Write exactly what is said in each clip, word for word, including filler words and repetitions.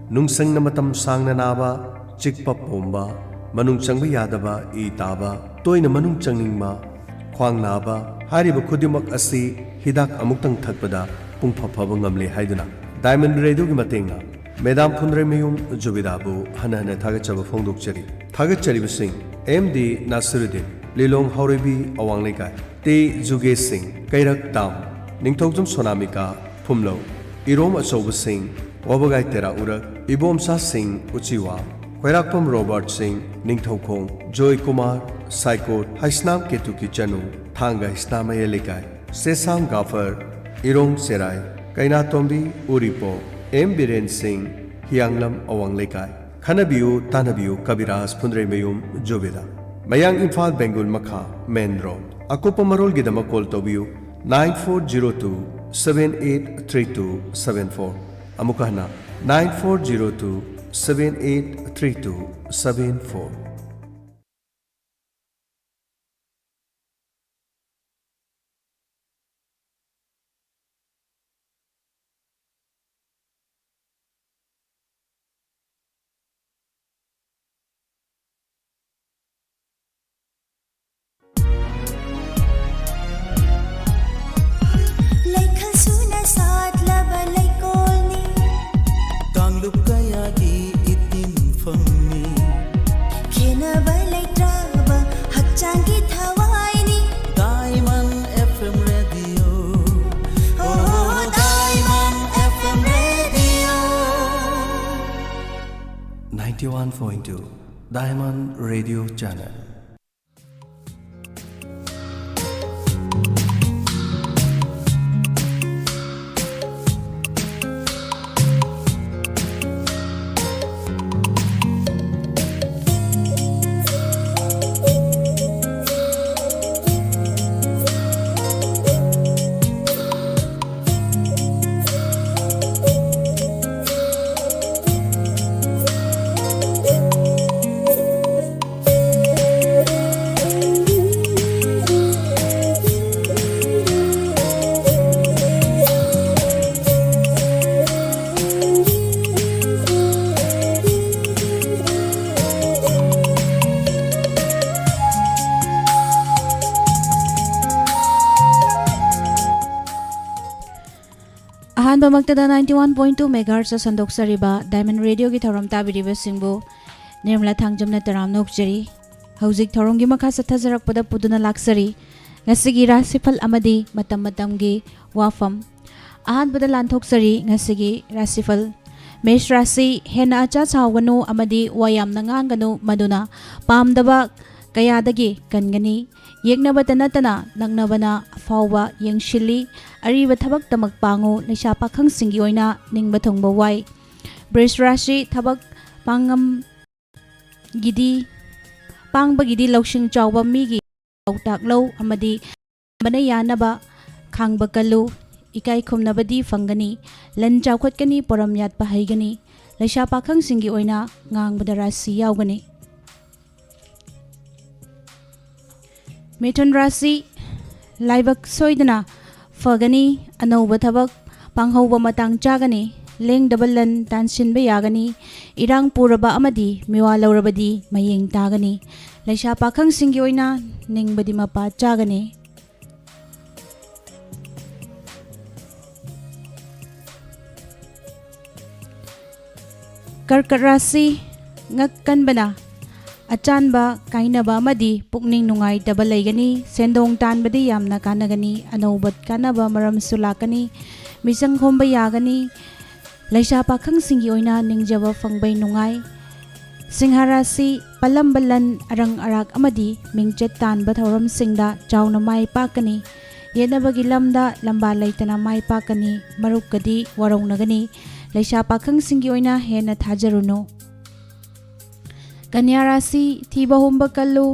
ꯅꯨꯡꯁꯪꯅ ꯃꯇꯝ ꯁꯥꯡꯅ ꯅꯥꯕ, ꯆꯤꯛꯄ ꯄꯣꯝꯕ, ꯃꯅꯨꯡ ꯆꯪꯕ ꯌꯥꯗꯕ, ꯏ ꯇꯥꯕ, ꯇꯣꯏꯅ ꯃꯅꯨꯡ ꯆꯪꯅꯤꯡꯕ, ꯈ꯭ꯋꯥꯡ ꯅꯥꯕ, ꯍꯥꯏꯔꯤꯕ ꯈꯨꯗꯤꯡꯃꯛ ꯑꯁꯤ ꯍꯤꯗꯥꯛ ꯑꯃꯨꯛꯇꯪ ꯊꯛꯄꯗ ꯄꯨꯡꯐ ꯐꯕ ꯉꯝꯂꯦ ꯍꯥꯏꯗꯨꯅ ꯗꯥꯏꯃꯟ ꯔꯦꯗꯤꯑꯣꯒꯤ ꯃꯇꯦꯡꯅ ꯃꯦꯗꯥꯝ ꯐꯨꯟꯗ꯭ꯔꯩꯃꯌꯨꯝ ꯖꯨꯕꯤꯗꯥꯕꯨ ꯍꯟꯅ ꯍꯟꯅ ꯊꯥꯒꯠꯆꯕ ꯐꯣꯡꯗꯣꯛꯆꯔꯤ꯫ ꯊꯥꯒꯠꯆꯔꯤꯕꯁꯤꯡ ꯑꯦꯝ ꯗꯤ ꯅꯥꯁꯤꯔꯨꯗꯤꯟ, ꯂꯤꯂꯣꯡ ꯍꯥꯎꯔꯩꯕꯤ ꯑꯋꯥꯡ ꯂꯩꯀꯥꯏ, ꯇꯦ ꯖꯨꯒꯦꯁ ꯁꯤꯡ, ꯀꯩꯔꯛ ꯇꯥꯝ, ꯅꯤꯡꯊꯧꯖꯝ ꯁꯣꯅꯥꯃꯤꯀꯥ, ꯐꯨꯝꯂꯧ, ꯏꯔꯣꯝ ꯑꯆꯧꯕꯁꯤꯡ, ꯋꯥꯕꯒꯥꯏ ꯇꯦꯔꯥ ꯎꯔꯛ, ꯏꯕꯣꯝꯆꯥ ꯁꯤꯡ ꯎꯆꯤꯋꯥ, ꯈꯣꯏꯔꯥꯛꯄꯝ ꯔꯣꯕꯥꯔꯠ ꯁꯤꯡ ꯅꯤꯡꯊꯧꯈꯣꯡ, ꯖꯣꯏ ꯀꯨꯃꯥꯔ ꯁꯥꯏꯀꯣꯠ, ꯍꯩꯁꯅꯥꯝ ꯀꯦꯇꯨꯀꯤ ꯆꯅꯨ, ꯊꯥꯡꯒ ꯍꯩꯁꯅꯥꯝ ꯃꯌꯥꯏ ꯂꯩꯀꯥꯏ, ꯁꯦꯁꯥꯝ ꯒꯥꯐꯔ, ꯏꯔꯣꯡ ꯆꯦꯔꯥꯏ, ꯀꯩꯅꯥꯇꯣꯝꯕꯤ ꯎꯔꯤꯄꯣꯛ, ꯑꯦꯝ ꯕꯤꯔꯦꯟ ꯁꯤꯡ, ꯍꯤꯌꯥꯡꯂꯝ ꯑꯋꯥꯡ ꯂꯩꯀꯥꯏ꯫ ꯈꯟꯅꯕꯤꯌꯨ, ꯇꯥꯟꯅꯕꯤꯌꯨ, ꯀꯕꯤꯔꯥꯖ ꯐꯨꯟꯗ꯭ꯔꯩꯃꯌꯨꯝ ꯖꯨꯕꯦꯗꯥ꯫ ꯃꯌꯥꯡ ꯏꯝꯐꯥꯜ ꯕꯦꯡꯒꯨꯜ ꯃꯈꯥ, ꯃꯦꯟ ꯔꯣꯗ꯫ ꯑꯀꯨꯞꯄ ꯃꯔꯣꯜꯒꯤꯗꯃꯛ ꯀꯣꯜ ꯇꯧꯕꯤꯌꯨ, nine four zero two seven eight three two seven four꯫ ꯑꯃꯨꯛꯀ ꯍꯟꯅ, nine four zero two seven eight three two seven four꯫ ꯂꯩꯈꯜ ꯁꯨꯅ ꯁꯥꯠꯂꯕ ꯂꯩꯀꯣꯜꯅꯤ꯫ ꯀꯥꯡꯂꯨꯞ ꯀꯌꯥꯒꯤ ꯏꯇꯤꯟꯐꯝꯅꯤ꯫ ꯈꯦꯟꯅꯕ ꯂꯩꯇ꯭ꯔꯕ ꯍꯛꯆꯥꯡꯒꯤ ꯊꯋꯥꯏꯅꯤ꯫ Diamond F M Radio꯫ Oh, Diamond F M Radio꯫ Ninety-one point two Diamond Radio Channel. ꯑꯍꯥꯟꯕꯃꯛꯇꯗ ninety one point two megahertz ꯁꯟꯗꯣꯛꯆꯔꯤꯕ Diamond Radio ꯒꯤ ꯊꯧꯔꯝ ꯇꯥꯕꯤꯔꯤꯕꯁꯤꯡꯕꯨ ꯅꯤꯔꯃꯂꯥ ꯊꯥꯡꯖꯝꯅ ꯇꯔꯥꯝꯅ ꯑꯣꯛꯆꯔꯤ꯫ ꯍꯧꯖꯤꯛ ꯊꯧꯔꯝꯒꯤ ꯃꯈꯥ ꯆꯠꯊꯖꯔꯛꯄꯗ ꯄꯨꯗꯨꯅ ꯂꯥꯛꯆꯔꯤ ꯉꯁꯤꯒꯤ ꯔꯥꯁꯤꯐꯜ ꯑꯃꯗꯤ ꯃꯇꯝ ꯃꯇꯝꯒꯤ ꯋꯥꯐꯝ꯫ ꯑꯍꯥꯟꯕꯗ ꯂꯥꯟꯊꯣꯛꯆꯔꯤ ꯉꯁꯤꯒꯤ ꯔꯥꯁꯤꯐꯜ꯫ ꯃꯦꯁ ꯔꯥꯁꯤ: ꯍꯦꯟꯅ ꯑꯆꯥ ꯁꯥꯎꯒꯅꯨ ꯑꯃꯗꯤ ꯋꯥ ꯌꯥꯝꯅ ꯉꯥꯡꯒꯅꯨ, ꯃꯗꯨꯅ ꯄꯥꯝꯗꯕ ꯀꯌꯥꯗꯒꯤ ꯀꯟꯒꯅꯤ꯫ ꯌꯦꯛꯅꯕꯇ ꯅꯠꯇꯅ ꯅꯛꯅꯕꯅ ꯑꯐꯥꯎꯕ ꯌꯦꯡꯁꯤꯜꯂꯤ꯫ ꯑꯔꯤꯕ ꯊꯕꯛꯇꯃꯛ ꯄꯥꯡꯉꯨ꯫ ꯂꯩꯁꯥ ꯄꯥꯈꯪꯁꯤꯡꯒꯤ ꯑꯣꯏꯅ ꯅꯤꯡꯕ ꯊꯨꯡꯕ ꯋꯥꯏ꯫ ꯕ꯭ꯔꯤꯖ ꯔꯥꯁꯤ: ꯊꯕꯛ ꯄꯥꯡꯉꯝꯒꯤꯗꯤ, ꯄꯥꯡꯕꯒꯤꯗꯤ ꯂꯧꯁꯤꯡ ꯆꯥꯎꯕ ꯃꯤꯒꯤ ꯄꯥꯎꯇꯥꯛ ꯂꯧ ꯑꯃꯗꯤ ꯌꯥꯅꯕ ꯈꯥꯡꯕ ꯀꯜꯂꯨ꯫ ꯏꯀꯥꯏ ꯈꯨꯝꯅꯕꯗꯤ ꯐꯪꯒꯅꯤ꯫ ꯂꯟ ꯆꯥꯎꯈꯠꯀꯅꯤ, ꯄꯣꯔꯝ ꯌꯥꯠꯄ ꯍꯩꯒꯅꯤ꯫ ꯂꯩꯁꯥ ꯄꯥꯈꯪꯁꯤꯡꯒꯤ ꯑꯣꯏꯅ ꯉꯥꯡꯕꯗ ꯔꯥꯁꯤ ꯌꯥꯎꯒꯅꯤ꯫ ꯃꯤꯊꯨꯟ ꯔꯥꯁꯤ: ꯂꯥꯏꯕꯛ ꯁꯣꯏꯗꯅ ꯐꯒꯅꯤ꯫ ꯑꯅꯧꯕ ꯊꯕꯛ ꯄꯥꯡꯍꯧꯕ ꯃꯇꯥꯡ ꯆꯥꯒꯅꯤ꯫ ꯂꯦꯡꯗꯕ ꯂꯟ ꯇꯥꯟꯁꯤꯟꯕ ꯌꯥꯒꯅꯤ꯫ ꯏꯔꯥꯡ ꯄꯨꯔꯕ ꯑꯃꯗꯤ ꯃꯤꯋꯥ ꯂꯧꯔꯕꯗꯤ ꯃꯌꯦꯡ ꯇꯥꯒꯅꯤ꯫ ꯂꯩꯁꯥ ꯄꯥꯈꯪꯁꯤꯡꯒꯤ ꯑꯣꯏꯅ ꯅꯤꯡꯕꯗꯤ ꯃꯄꯥ ꯆꯥꯒꯅꯤ꯫ ꯀꯔꯀꯠ ꯔꯥꯁꯤ: ꯉꯛ ꯀꯟꯕꯅ ꯑꯆꯥꯟꯕ ꯀꯥꯏꯅꯕ ꯑꯃꯗꯤ ꯄꯨꯛꯅꯤꯡ ꯅꯨꯡꯉꯥꯏꯇꯕ ꯂꯩꯒꯅꯤ꯫ ꯁꯦꯟꯗꯣꯡ ꯇꯥꯟꯕꯗꯤ ꯌꯥꯝꯅ ꯀꯥꯟꯅꯒꯅꯤ꯫ ꯑꯅꯧꯕ ꯀꯥꯟꯅꯕ ꯃꯔꯝꯁꯨ ꯂꯥꯛꯀꯅꯤ꯫ ꯃꯤꯆꯪ ꯈꯣꯝꯕ ꯌꯥꯒꯅꯤ꯫ ꯂꯩꯁꯥ ꯄꯥꯈꯪꯁꯤꯡꯒꯤ ꯑꯣꯏꯅ ꯅꯤꯡꯖꯕ ꯐꯪꯕꯩ ꯅꯨꯡꯉꯥꯏ꯫ ꯁꯤꯡꯍ ꯔꯥꯁꯤ: ꯄꯜꯂꯝꯕ ꯂꯟ, ꯑꯔꯪ ꯑꯔꯥꯛ ꯑꯃꯗꯤ ꯃꯤꯡꯆꯠ ꯇꯥꯟꯕ ꯊꯧꯔꯝꯁꯤꯡꯗ ꯆꯥꯎꯅ ꯃꯥꯏ ꯄꯥꯛꯀꯅꯤ꯫ ꯌꯦꯠꯅꯕꯒꯤ ꯂꯝꯗ ꯂꯝꯕꯥ ꯂꯩꯇꯅ ꯃꯥꯏ ꯄꯥꯛꯀꯅꯤ꯫ ꯃꯔꯨꯞꯀꯗꯤ ꯋꯥꯔꯧꯅꯒꯅꯤ꯫ ꯂꯩꯁꯥ ꯄꯥꯈꯪꯁꯤꯡꯒꯤ ꯑꯣꯏꯅ ꯍꯦꯟꯅ ꯊꯥꯖꯔꯨꯅꯨ꯫ ꯀꯟꯌꯥ ꯔꯥꯁꯤ: ꯊꯤꯕ ꯍꯨꯝꯕ ꯀꯜꯂꯨ,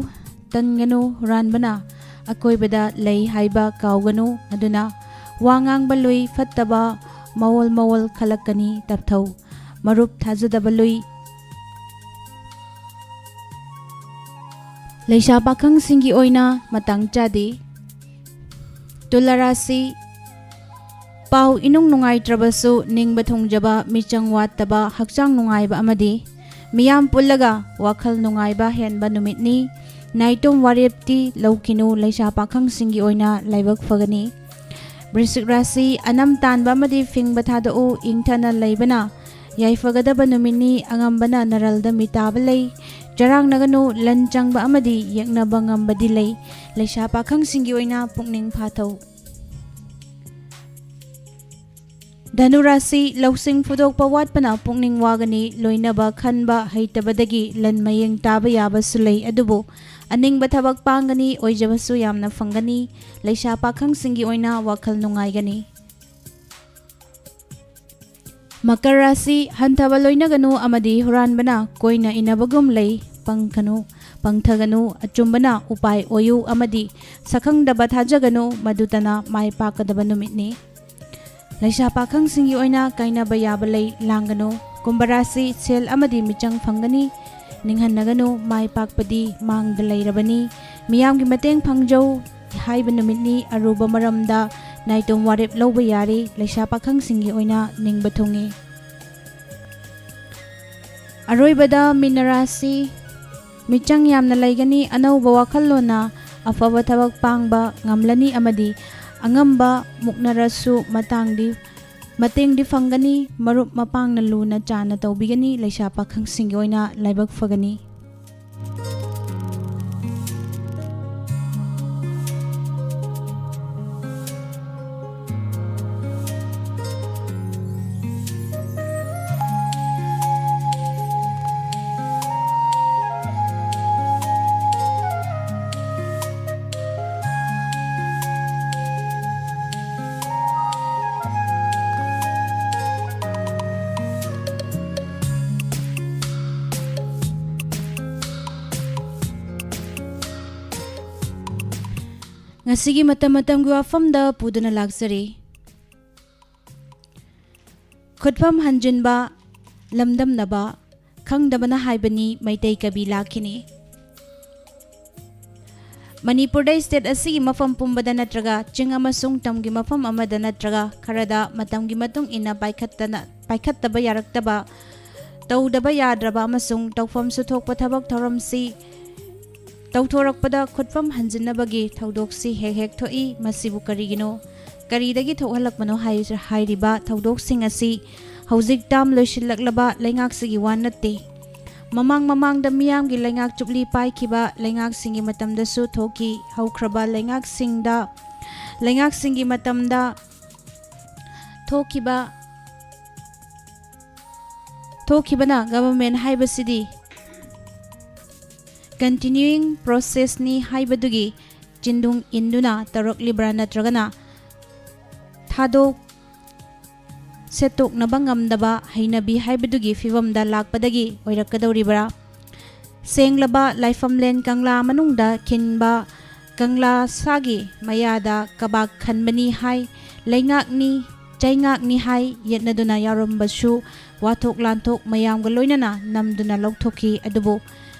ꯇꯟꯒꯅꯨ꯫ ꯍꯨꯔꯥꯟꯕꯅ ꯑꯀꯣꯏꯕꯗ ꯂꯩ ꯍꯥꯏꯕ ꯀꯥꯎꯒꯅꯨ꯫ ꯑꯗꯨꯅ ꯋꯥ ꯉꯥꯡꯕ ꯂꯨꯏ, ꯐꯠꯇꯕ ꯃꯑꯣꯜ ꯃꯑꯣꯜ ꯈꯜꯂꯛꯀꯅꯤ꯫ ꯇꯞꯊꯧ꯫ ꯃꯔꯨꯞ ꯊꯥꯖꯗꯕ ꯂꯨꯏ꯫ ꯂꯩꯁꯥ ꯄꯥꯈꯪꯁꯤꯡꯒꯤ ꯑꯣꯏꯅ ꯃꯇꯥꯡ ꯆꯥꯗꯦ꯫ ꯇꯨꯂꯥ ꯔꯥꯁꯤ: ꯄꯥꯎ ꯏꯅꯨꯡ ꯅꯨꯡꯉꯥꯏꯇ꯭ꯔꯕꯁꯨ ꯅꯤꯡꯕ ꯊꯨꯡꯖꯕ, ꯃꯤꯆꯪ ꯋꯥꯠꯇꯕ, ꯍꯛꯆꯥꯡ ꯅꯨꯡꯉꯥꯏꯕ ꯑꯃꯗꯤ ꯃꯤꯌꯥꯝ ꯄꯨꯜꯂꯒ ꯋꯥꯈꯜ ꯅꯨꯡꯉꯥꯏꯕ ꯍꯦꯟꯕ ꯅꯨꯃꯤꯠꯅꯤ꯫ ꯅꯥꯏꯇꯣꯝ ꯋꯥꯔꯦꯞꯇꯤ ꯂꯧꯈꯤꯅꯨ꯫ ꯂꯩꯁꯥ ꯄꯥꯈꯪꯁꯤꯡꯒꯤ ꯑꯣꯏꯅ ꯂꯥꯏꯕꯛ ꯐꯒꯅꯤ꯫ ꯕ꯭ꯔꯤꯁꯤꯛ ꯔꯥꯁꯤ, ꯑꯅꯝ ꯇꯥꯟꯕ ꯑꯃꯗꯤ ꯐꯤꯡꯕ ꯊꯥꯗꯣꯛꯎ, ꯏꯪꯊꯅ ꯂꯩꯕꯅ ꯌꯥꯏꯐꯒꯗꯕ ꯅꯨꯃꯤꯠꯅꯤ, ꯑꯉꯝꯕꯅ ꯅꯔꯜꯗ ꯃꯤꯇꯥꯕ ꯂꯩ, ꯆꯔꯥꯡꯅꯒꯅꯨ, ꯂꯟ ꯆꯪꯕ ꯑꯃꯗꯤ ꯌꯦꯛꯅꯕ ꯉꯝꯕꯗꯤ ꯂꯩ꯫ ꯂꯩꯁꯥ ꯄꯥꯈꯪꯁꯤꯡꯒꯤ ꯑꯣꯏꯅ ꯄꯨꯛꯅꯤꯡ ꯐꯥꯊꯧ꯫ ꯙꯅꯨ ꯔꯥꯁꯤ, ꯂꯧꯁꯤꯡ ꯐꯨꯗꯣꯛꯄ ꯋꯥꯠꯄꯅ ꯄꯨꯛꯅꯤꯡ ꯋꯥꯒꯅꯤ, ꯂꯣꯏꯅꯕ ꯈꯟꯕ ꯍꯩꯇꯕꯗꯒꯤ ꯂꯟ ꯃꯌꯦꯡ ꯇꯥꯕ ꯌꯥꯕꯁꯨ ꯂꯩ, ꯑꯗꯨꯕꯨ ꯑꯅꯤꯡꯕ ꯊꯕꯛ ꯄꯥꯡꯒꯅꯤ, ꯑꯣꯏꯖꯕꯁꯨ ꯌꯥꯝꯅ ꯐꯪꯒꯅꯤ꯫ ꯂꯩꯁꯥ ꯄꯥꯈꯪꯁꯤꯡꯒꯤ ꯑꯣꯏꯅ ꯋꯥꯈꯜ ꯅꯨꯡꯉꯥꯏꯒꯅꯤ꯫ ꯃꯀꯔ ꯔꯥꯁꯤ, ꯍꯟꯊꯕ ꯂꯣꯏꯅꯒꯅꯨ ꯑꯃꯗꯤ ꯍꯨꯔꯥꯟꯕꯅ ꯀꯣꯏꯅ ꯏꯟꯅꯕꯒꯨꯝ ꯂꯩ, ꯄꯪꯈꯅꯨ, ꯄꯪꯊꯒꯅꯨ, ꯑꯆꯨꯝꯕꯅ ꯎꯄꯥꯏ ꯑꯣꯏꯌꯨ ꯑꯃꯗꯤ ꯁꯛꯈꯪꯗꯕ ꯊꯥꯖꯒꯅꯨ, ꯃꯗꯨꯇꯅ ꯃꯥꯏ ꯄꯥꯛꯀꯗꯕ ꯅꯨꯃꯤꯠꯅꯤ꯫ ꯂꯩꯁꯥ ꯄꯥꯈꯪꯁꯤꯡꯒꯤ ꯑꯣꯏꯅ ꯀꯥꯏꯅꯕ ꯌꯥꯕ ꯂꯩ, ꯂꯥꯡꯒꯅꯨ꯫ ꯀꯨꯝꯚ ꯔꯥꯁꯤ, ꯁꯦꯜ ꯑꯃꯗꯤ ꯃꯤꯆꯪ ꯐꯪꯒꯅꯤ, ꯅꯤꯡꯍꯟꯅꯒꯅꯨ, ꯃꯥꯏ ꯄꯥꯛꯄꯗꯤ ꯃꯥꯡꯗ ꯂꯩꯔꯕꯅꯤ꯫ ꯃꯤꯌꯥꯝꯒꯤ ꯃꯇꯦꯡ ꯐꯪꯖꯧ ꯍꯥꯏꯕ ꯅꯨꯃꯤꯠꯅꯤ, ꯑꯔꯨꯕ ꯃꯔꯝꯗ ꯅꯥꯏꯇꯣꯝ ꯋꯥꯔꯦꯞ ꯂꯧꯕ ꯌꯥꯔꯤ, ꯂꯩꯁꯥ ꯄꯥꯈꯪꯁꯤꯡꯒꯤ ꯑꯣꯏꯅ ꯅꯤꯡꯕ ꯊꯨꯡꯉꯤ꯫ ꯑꯔꯣꯏꯕꯗ ꯃꯤꯅ ꯔꯥꯁꯤ, ꯃꯤꯆꯪ ꯌꯥꯝꯅ ꯂꯩꯒꯅꯤ, ꯑꯅꯧꯕ ꯋꯥꯈꯜꯂꯣꯟꯅ ꯑꯐꯕ ꯊꯕꯛ ꯄꯥꯡꯕ ꯉꯝꯂꯅꯤ ꯑꯃꯗꯤ ꯑꯉꯝꯕ ꯃꯨꯛꯅꯔꯁꯨ ꯃꯇꯥꯡꯗꯤ, ꯃꯇꯦꯡꯗꯤ ꯐꯪꯒꯅꯤ, ꯃꯔꯨꯞ ꯃꯄꯥꯡꯅ ꯂꯨꯅ ꯆꯥꯟꯅ ꯇꯧꯕꯤꯒꯅꯤ, ꯂꯩꯁꯥ ꯄꯥꯈꯪꯁꯤꯡꯒꯤ ꯑꯣꯏꯅ ꯂꯥꯏꯕꯛ ꯐꯒꯅꯤ꯫ ꯉꯁꯤꯒꯤ ꯃꯇꯝ ꯃꯇꯝꯒꯤ ꯋꯥꯐꯝꯗ ꯄꯨꯗꯨꯅ ꯂꯥꯛꯆꯔꯤ꯫ ꯈꯨꯠꯐꯝ ꯍꯟꯖꯤꯟꯕ, ꯂꯝꯗꯝꯅꯕ, ꯈꯪꯗꯕꯅ ꯍꯥꯏꯕꯅꯤ ꯃꯩꯇꯩ ꯀꯕꯤ ꯂꯥꯛꯈꯤꯅꯤ꯫ ꯃꯅꯤꯄꯨꯔꯗ state ꯑꯁꯤꯒꯤ ꯃꯐꯝ ꯄꯨꯝꯕꯗ ꯅꯠꯇ꯭ꯔꯒ ꯆꯤꯡ ꯑꯃꯁꯨꯡ ꯇꯝꯒꯤ ꯃꯐꯝ ꯑꯃꯗ ꯅꯠꯇ꯭ꯔꯒ ꯈꯔꯗ ꯃꯇꯝꯒꯤ ꯃꯇꯨꯡ ꯏꯟꯅ ꯄꯥꯏꯈꯠꯇꯅ, ꯄꯥꯏꯈꯠꯇꯕ ꯌꯥꯔꯛꯇꯕ, ꯇꯧꯗꯕ ꯌꯥꯗ꯭ꯔꯕ ꯑꯃꯁꯨꯡ ꯇꯧꯐꯝꯁꯨ ꯊꯣꯛꯄ ꯊꯕꯛ ꯊꯧꯔꯝꯁꯤ ꯇꯧꯊꯣꯔꯛꯄꯗ ꯈꯨꯠꯐꯝ ꯍꯟꯖꯤꯟꯅꯕꯒꯤ ꯊꯧꯗꯣꯛꯁꯤ ꯍꯦꯛ ꯍꯦꯛ ꯊꯣꯛꯏ꯫ ꯃꯁꯤꯕꯨ ꯀꯔꯤꯒꯤꯅꯣ? ꯀꯔꯤꯗꯒꯤ ꯊꯣꯛꯍꯜꯂꯛꯄꯅꯣ ꯍꯥꯏ-, ꯍꯥꯏꯔꯤꯕ ꯊꯧꯗꯣꯛꯁꯤꯡ ꯑꯁꯤ ꯍꯧꯖꯤꯛ ꯇꯥꯝ ꯂꯣꯏꯁꯤꯜꯂꯛꯂꯕ ꯂꯩꯉꯥꯛꯁꯤꯒꯤ ꯋꯥ ꯅꯠꯇꯦ꯫ ꯃꯃꯥꯡ ꯃꯃꯥꯡꯗ ꯃꯤꯌꯥꯝꯒꯤ ꯂꯩꯉꯥꯛ ꯆꯨꯞꯂꯤ ꯄꯥꯏꯈꯤꯕ ꯂꯩꯉꯥꯛꯁꯤꯡꯒꯤ ꯃꯇꯝꯗꯁꯨ ꯊꯣꯛꯈꯤ꯫ ꯍꯧꯈ꯭ꯔꯕ ꯂꯩꯉꯥꯛꯁꯤꯡꯗ, ꯂꯩꯉꯥꯛꯁꯤꯡꯒꯤ ꯃꯇꯝꯗ ꯊꯣꯛꯈꯤꯕ, ꯊꯣꯛꯈꯤꯕꯅ ꯒꯕꯔꯃꯦꯟ ꯍꯥꯏꯕꯁꯤꯗꯤ continuing processꯅꯤ ꯍꯥꯏꯕꯗꯨꯒꯤ ꯆꯤꯟꯗꯨꯡ ꯏꯟꯗꯨꯅ ꯇꯧꯔꯛꯂꯤꯕ꯭ꯔꯥ ꯅꯠꯇ꯭ꯔꯒꯅ ꯊꯥꯗꯣꯛ ꯁꯦꯠꯇꯣꯛꯅꯕ ꯉꯝꯗꯕ ꯍꯩꯅꯕꯤ ꯍꯥꯏꯕꯗꯨꯒꯤ ꯐꯤꯕꯝꯗ ꯂꯥꯛꯄꯗꯒꯤ ꯑꯣꯏꯔꯛꯀꯗꯧꯔꯤꯕ꯭ꯔꯥ? ꯁꯦꯡꯂꯕ ꯂꯥꯏꯐꯝꯂꯦꯟ ꯀꯪꯂꯥ ꯃꯅꯨꯡꯗ ꯈꯤꯟꯕ ꯀꯪꯂꯥ ꯁꯥꯒꯤ ꯃꯌꯥꯗ ꯀꯕꯥꯛ ꯈꯟꯕꯅꯤ ꯍꯥꯏ, ꯂꯩꯉꯥꯛꯅꯤ, ꯆꯩꯉꯥꯛꯅꯤ ꯍꯥꯏ, ꯌꯦꯠꯅꯗꯨꯅ ꯌꯥꯎꯔꯝꯕꯁꯨ ꯋꯥꯊꯣꯛ ꯂꯥꯟꯊꯣꯛ ꯃꯌꯥꯝꯒ ꯂꯣꯏꯅꯅ ꯅꯝꯗꯨꯅ ꯂꯧꯊꯣꯛꯈꯤ꯫ ꯑꯗꯨꯕꯨ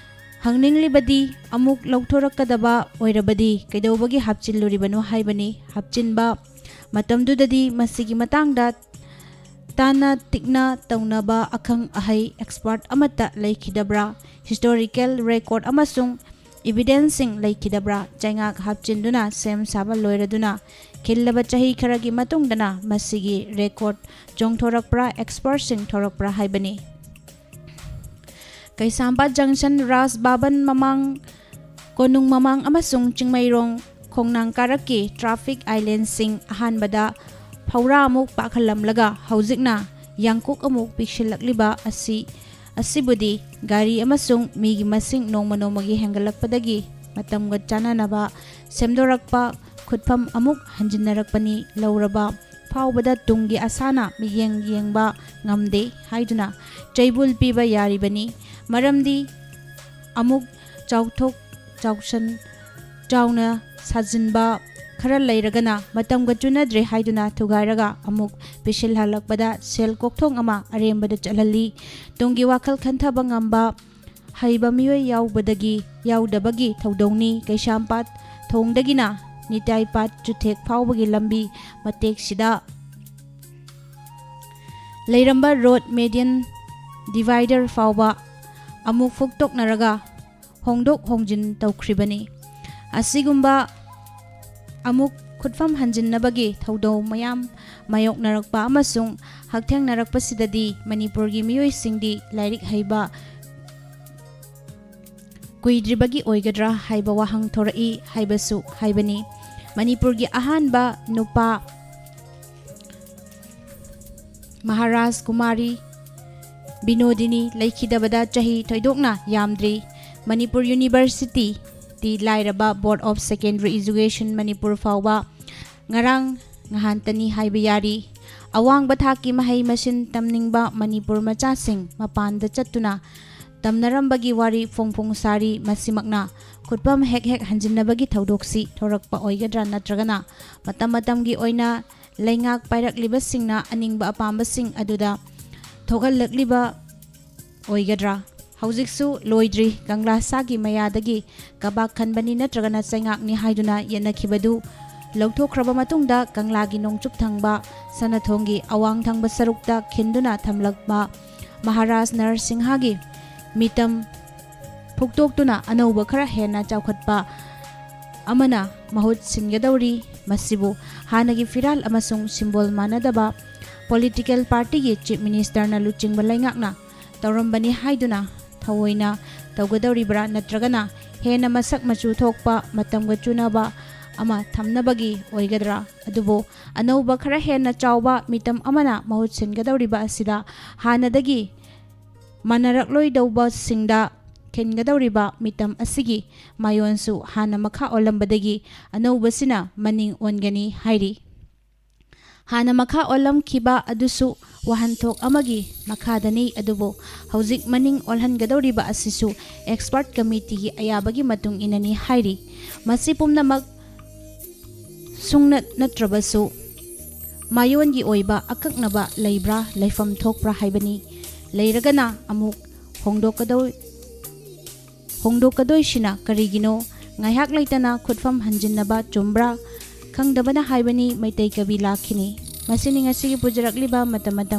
ꯍꯪꯅꯤꯡꯂꯤꯕꯗꯤ, ꯑꯃꯨꯛ ꯂꯧꯊꯣꯔꯛꯀꯗꯕ ꯑꯣꯏꯔꯕꯗꯤ ꯀꯩꯗꯧꯕꯒꯤ ꯍꯥꯞꯆꯤꯜꯂꯨꯔꯤꯕꯅꯣ ꯍꯥꯏꯕꯅꯤ꯫ ꯍꯥꯞꯆꯤꯟꯕ ꯃꯇꯝꯗꯨꯗꯗꯤ ꯃꯁꯤꯒꯤ ꯃꯇꯥꯡꯗ ꯇꯥꯅ ꯇꯤꯛꯅ ꯇꯧꯅꯕ ꯑꯈꯪ ꯑꯍꯩ expert ꯑꯃꯠꯇ ꯂꯩꯈꯤꯗꯕ꯭ꯔꯥ? Historical record ꯑꯃꯁꯨꯡ evidenceꯁꯤꯡ ꯂꯩꯈꯤꯗꯕ꯭ꯔꯥ? ꯆꯩꯉꯥꯛ ꯍꯥꯞꯆꯤꯟꯗꯨꯅ ꯁꯦꯝ ꯁꯥꯕ ꯂꯣꯏꯔꯗꯨꯅ ꯈꯤꯜꯂꯕ ꯆꯍꯤ ꯈꯔꯒꯤ ꯃꯇꯨꯡꯗꯅ ꯃꯁꯤꯒꯤ record ꯆꯣꯡꯊꯣꯔꯛꯄ꯭ꯔꯥ, expertꯁꯤꯡ ꯊꯣꯔꯛꯄ꯭ꯔꯥ ꯍꯥꯏꯕꯅꯤ꯫ ꯀꯩꯁꯥꯝꯄꯥꯠ junction, ꯔꯥꯖ ꯚꯕꯟ ꯃꯃꯥꯡ, ꯀꯣꯅꯨꯡ ꯃꯃꯥꯡ ꯑꯃꯁꯨꯡ ꯆꯤꯡꯃꯩꯔꯣꯡ ꯈꯣꯡꯅꯥꯡ ꯀꯥꯔꯛꯀꯤ traffic islandꯁꯤꯡ ꯑꯍꯥꯟꯕꯗ ꯐꯧꯔꯥ ꯑꯃꯨꯛ ꯄꯥꯛꯍꯜꯂꯝꯂꯒ ꯍꯧꯖꯤꯛꯅ ꯌꯥꯡꯀꯣꯛ ꯑꯃꯨꯛ ꯄꯤꯛꯁꯤꯜꯂꯛꯂꯤꯕ ꯑꯁꯤ, ꯑꯁꯤꯕꯨꯗꯤ ꯒꯥꯔꯤ ꯑꯃꯁꯨꯡ ꯃꯤꯒꯤ ꯃꯁꯤꯡ ꯅꯣꯡꯃ ꯅꯣꯡꯃꯒꯤ ꯍꯦꯟꯒꯠꯂꯛꯄꯗꯒꯤ ꯃꯇꯝꯒ ꯆꯥꯟꯅꯅꯕ ꯁꯦꯝꯗꯣꯔꯛꯄ ꯈꯨꯠꯐꯝ ꯑꯃꯨꯛ ꯍꯟꯖꯤꯟꯅꯔꯛꯄꯅꯤ꯫ ꯂꯧꯔꯕ ꯐꯥꯎꯕꯗ ꯇꯨꯡꯒꯤ ꯑꯁꯥꯅ ꯃꯤꯠꯌꯦꯡ ꯌꯦꯡꯕ ꯉꯝꯗꯦ ꯍꯥꯏꯗꯨꯅ ꯆꯩꯕꯨꯜ ꯄꯤꯕ ꯌꯥꯔꯤꯕꯅꯤ꯫ ꯃꯔꯝꯗꯤ ꯑꯃꯨꯛ ꯆꯥꯎꯊꯣꯛ ꯆꯥꯎꯁꯟ ꯆꯥꯎꯅ ꯁꯥꯖꯤꯟꯕ ꯈꯔ ꯂꯩꯔꯒꯅ ꯃꯇꯝꯒ ꯆꯨꯅꯗ꯭ꯔꯦ ꯍꯥꯏꯗꯨꯅ ꯊꯨꯒꯥꯏꯔꯒ ꯑꯃꯨꯛ ꯄꯤꯁꯤꯜꯍꯜꯂꯛꯄꯗ ꯁꯦꯜ ꯀꯣꯛꯊꯣꯡ ꯑꯃ ꯑꯔꯦꯝꯕꯗ ꯆꯠꯍꯜꯂꯤ꯫ ꯇꯨꯡꯒꯤ ꯋꯥꯈꯜ ꯈꯟꯊꯕ ꯉꯝꯕ ꯍꯩꯕ ꯃꯤꯑꯣꯏ ꯌꯥꯎꯕꯗꯒꯤ, ꯌꯥꯎꯗꯕꯒꯤ ꯊꯧꯗꯧꯅꯤ꯫ ꯀꯩꯁꯥꯝꯄꯥꯠ ꯊꯣꯡꯗꯒꯤꯅ ꯅꯤꯇꯥꯏꯄꯥꯠ ꯆꯨꯊꯦꯛ ꯐꯥꯎꯕꯒꯤ ꯂꯝꯕꯤ ꯃꯇꯦꯛꯁꯤꯗ ꯂꯩꯔꯝꯕ road median divider ꯐꯥꯎꯕ ꯑꯃꯨꯛ ꯐꯨꯛꯇꯣꯛꯅꯔꯒ ꯍꯣꯡꯗꯣꯛ ꯍꯣꯡꯖꯤꯟ ꯇꯧꯈ꯭ꯔꯤꯕꯅꯤ꯫ ꯑꯁꯤꯒꯨꯝꯕ ꯑꯃꯨꯛ ꯈꯨꯠꯐꯝ ꯍꯟꯖꯤꯟꯅꯕꯒꯤ ꯊꯧꯗꯧ ꯃꯌꯥꯝ ꯃꯥꯌꯣꯛꯅꯔꯛꯄ ꯑꯃꯁꯨꯡ ꯍꯛꯊꯦꯡꯅꯔꯛꯄꯁꯤꯗꯗꯤ ꯃꯅꯤꯄꯨꯔꯒꯤ ꯃꯤꯑꯣꯏꯁꯤꯡꯗꯤ ꯂꯥꯏꯔꯤꯛ ꯍꯩꯕ ꯀꯨꯏꯗ꯭ꯔꯤꯕꯒꯤ ꯑꯣꯏꯒꯗ꯭ꯔꯥ ꯍꯥꯏꯕ ꯋꯥꯍꯪ ꯊꯣꯔꯛꯏ ꯍꯥꯏꯕꯁꯨ ꯍꯥꯏꯕꯅꯤ꯫ ꯃꯅꯤꯄꯨꯔꯒꯤ ꯑꯍꯥꯟꯕ ꯅꯨꯄꯥ ꯃꯍꯥꯔꯥꯖ ꯀꯨꯃꯥꯔꯤ ꯕꯤꯅꯣꯗꯤꯅꯤ ꯂꯩꯈꯤꯗꯕꯗ ꯆꯍꯤ ꯊꯣꯏꯗꯣꯛꯅ ꯌꯥꯝꯗ꯭ꯔꯤ꯫ ꯃꯅꯤꯄꯨꯔ ꯌꯨꯅꯤꯚꯔꯁꯤꯇꯤꯗꯤ ꯂꯥꯏꯔꯕ Board of Secondary Education Manipur ꯐꯥꯎꯕ ꯉꯔꯥꯡ ꯉꯍꯥꯟꯇꯅꯤ ꯍꯥꯏꯕ ꯌꯥꯔꯤ꯫ ꯑꯋꯥꯡꯕ ꯊꯥꯛꯀꯤ ꯃꯍꯩ ꯃꯁꯤꯡ ꯇꯝꯅꯤꯡꯕ ꯃꯅꯤꯄꯨꯔ ꯃꯆꯥꯁꯤꯡ ꯃꯄꯥꯟꯗ ꯆꯠꯇꯨꯅ ꯇꯝꯅꯔꯝꯕꯒꯤ ꯋꯥꯔꯤ ꯐꯣꯡ ꯐꯣꯡ ꯁꯥꯔꯤ꯫ ꯃꯁꯤꯃꯛꯅ ꯈꯨꯠꯐꯝ ꯍꯦꯛ ꯍꯦꯛ ꯍꯟꯖꯤꯟꯅꯕꯒꯤ ꯊꯧꯗꯣꯛꯁꯤ ꯊꯣꯔꯛꯄ ꯑꯣꯏꯒꯗ꯭ꯔꯥ, ꯅꯠꯇ꯭ꯔꯒꯅ ꯃꯇꯝ ꯃꯇꯝꯒꯤ ꯑꯣꯏꯅ ꯂꯩꯉꯥꯛ ꯄꯥꯏꯔꯛꯂꯤꯕꯁꯤꯡꯅ ꯑꯅꯤꯡꯕ ꯑꯄꯥꯝꯕꯁꯤꯡ ꯑꯗꯨꯗ ꯊꯣꯛꯍꯜꯂꯛꯂꯤꯕ ꯑꯣꯏꯒꯗ꯭ꯔꯥ? ꯍꯧꯖꯤꯛꯁꯨ ꯂꯣꯏꯗ꯭ꯔꯤ꯫ ꯀꯪꯂꯥ ꯁꯥꯒꯤ ꯃꯌꯥꯗꯒꯤ ꯀꯕꯥꯛ ꯈꯟꯕꯅꯤ ꯅꯠꯇ꯭ꯔꯒꯅ ꯆꯩꯉꯥꯛꯅꯤ ꯍꯥꯏꯗꯨꯅ ꯌꯦꯠꯅꯈꯤꯕꯗꯨ ꯂꯧꯊꯣꯛꯈ꯭ꯔꯕ ꯃꯇꯨꯡꯗ ꯀꯪꯂꯥꯒꯤ ꯅꯣꯡꯆꯨꯞ ꯊꯪꯕ ꯁꯅꯥꯊꯣꯡꯒꯤ ꯑꯋꯥꯡ ꯊꯪꯕ ꯁꯔꯨꯛꯇ ꯈꯤꯟꯗꯨꯅ ꯊꯝꯂꯛꯄ ꯃꯍꯥꯔꯥꯖ ꯅꯔꯁꯤꯡꯍꯒꯤ ꯃꯤꯇꯝ ꯐꯨꯛꯇꯣꯛꯇꯨꯅ ꯑꯅꯧꯕ ꯈꯔ ꯍꯦꯟꯅ ꯆꯥꯎꯈꯠꯄ ꯑꯃꯅ ꯃꯍꯨꯠ ꯁꯤꯟꯒꯗꯧꯔꯤ꯫ ꯃꯁꯤꯕꯨ ꯍꯥꯟꯅꯒꯤ ꯐꯤꯔꯥꯜ ꯑꯃꯁꯨꯡ ꯁꯤꯝꯕꯣꯜ ꯃꯥꯟꯅꯗꯕ ꯄꯣꯂꯤꯇꯤꯀꯦꯜ ꯄꯥꯔꯇꯤꯒꯤ ꯆꯤꯐ ꯃꯤꯅꯤꯁꯇꯔꯅ ꯂꯨꯆꯤꯡꯕ ꯂꯩꯉꯥꯛꯅ ꯇꯧꯔꯝꯕꯅꯤ ꯍꯥꯏꯗꯨꯅ ꯊꯑꯣꯏꯅ ꯇꯧꯒꯗꯧꯔꯤꯕ꯭ꯔꯥ, ꯅꯠꯇ꯭ꯔꯒꯅ ꯍꯦꯟꯅ ꯃꯁꯛ ꯃꯆꯨ ꯊꯣꯛꯄ, ꯃꯇꯝꯒ ꯆꯨꯅꯕ ꯑꯃ ꯊꯝꯅꯕꯒꯤ ꯑꯣꯏꯒꯗ꯭ꯔꯥ? ꯑꯗꯨꯕꯨ ꯑꯅꯧꯕ ꯈꯔ ꯍꯦꯟꯅ ꯆꯥꯎꯕ ꯃꯤꯇꯝ ꯑꯃꯅ ꯃꯍꯨꯠ ꯁꯤꯟꯒꯗꯧꯔꯤꯕ ꯑꯁꯤꯗ ꯍꯥꯟꯅꯗꯒꯤ ꯃꯥꯟꯅꯔꯛꯂꯣꯏꯗꯧꯕꯁꯤꯡꯗ ꯈꯤꯟꯒꯗꯧꯔꯤꯕ ꯃꯤꯇꯝ ꯑꯁꯤꯒꯤ ꯃꯥꯌꯣꯟꯁꯨ ꯍꯥꯟꯅ ꯃꯈꯥ ꯑꯣꯜꯂꯝꯕꯗꯒꯤ ꯑꯅꯧꯕꯁꯤꯅ ꯃꯅꯤꯡ ꯑꯣꯟꯒꯅꯤ ꯍꯥꯏꯔꯤ꯫ ꯍꯥꯟꯅ ꯃꯈꯥ ꯑꯣꯜꯂꯝꯈꯤꯕ ꯑꯗꯨꯁꯨ ꯋꯥꯍꯟꯊꯣꯛ ꯑꯃꯒꯤ ꯃꯈꯥꯗꯅꯤ, ꯑꯗꯨꯕꯨ ꯍꯧꯖꯤꯛ ꯃꯅꯤꯡ ꯑꯣꯜꯍꯟꯒꯗꯧꯔꯤꯕ ꯑꯁꯤꯁꯨ ꯑꯦꯛꯁꯄꯔꯠ ꯀꯃꯤꯇꯤꯒꯤ ꯑꯌꯥꯕꯒꯤ ꯃꯇꯨꯡ ꯏꯟꯅꯅꯤ ꯍꯥꯏꯔꯤ꯫ ꯃꯁꯤ ꯄꯨꯝꯅꯃꯛ ꯁꯨꯡꯅꯠ ꯅꯠꯇ꯭ꯔꯕꯁꯨ ꯃꯥꯌꯣꯟꯒꯤ ꯑꯣꯏꯕ ꯑꯀꯛꯅꯕ ꯂꯩꯕ꯭ꯔꯥ, ꯂꯩꯐꯝ ꯊꯣꯛꯄ꯭ꯔꯥ ꯍꯥꯏꯕꯅꯤ꯫ ꯂꯩꯔꯒꯅ ꯑꯃꯨꯛ ꯍꯣꯡꯗꯣꯛꯀꯗꯧ-, ꯍꯣꯡꯗꯣꯛꯀꯗꯣꯏꯁꯤꯅ ꯀꯔꯤꯒꯤꯅꯣ? ꯉꯥꯏꯍꯥꯛ ꯂꯩꯇꯅ ꯈꯨꯠꯐꯝ ꯍꯟꯖꯤꯟꯅꯕ ꯆꯨꯝꯕ꯭ꯔꯥ? ꯈꯪꯗꯕꯅ ꯍꯥꯏꯕꯅꯤ ꯃꯩꯇꯩ ꯀꯕꯤ ꯂꯥꯛꯈꯤꯅꯤ꯫ ꯃꯁꯤꯅꯤ ꯉꯁꯤꯒꯤ ꯄꯨꯖꯔꯛꯂꯤꯕ ꯃꯇꯝ ꯃꯇꯝ